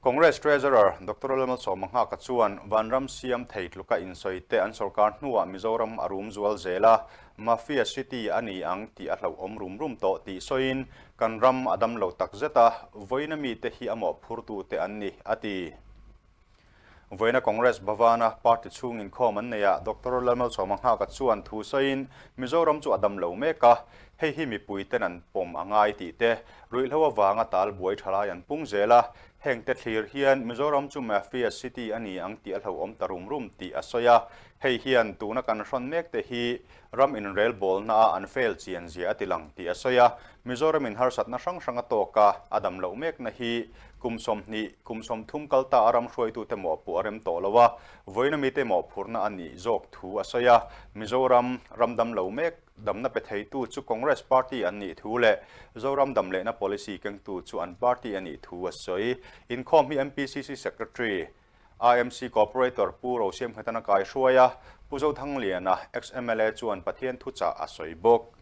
Congress Treasurer Doctor Lalmalsawma chuan vanram siam thei tluka insawi te an sorkar hnuah Mizoram a rum zual zel a, Mafia City a ni ang tih a hlauhawm rum rum tawh tih sawiin, Kan ram a dam lo tak zet a, vawiina mite hi a mawhphurtute an ni, a ti. Vawiina Congress Bhavana party chhung inkhawm an neihah Doctor Lalmalsawma Nghaka chuan thu sawiin, Mizoram chu a dam lo mek a, hei hi mipuiten an pawm a ngai tih te, ruihhlo avanga tal buai tha lai an pung zel a, heng te thlir hian Mizoram chu Mafia City a ni ang tih a hlauhawm ta rum rum tih a sawi a, hei hian tuna kan hrawn mek te hi ram inrelbawlna a an fail chian zia a ti lang tih a sawi a, Mizoramin harsatna hrang hrang a tawk a, a dam loh mekna hi kum 20, kum 30 kal ta a ram hruaitute mawhpuh a rem tawh lo a, vawiina mite mawhphurhna a nih zawk thu a sawi a, Mizoram ram dam lo mek damna pe theitu chu Congress party an nih thu leh Zoram dam lehna policy kengtu chu an party a nih thu a sawi. Inkhawm hi MPCC Secretary, IMC Cooperator Pu Rosiam Nghetana kaihruai a, Pu Zothangliana, ex-MLA chuan Pathian thuchah a sawi bawk.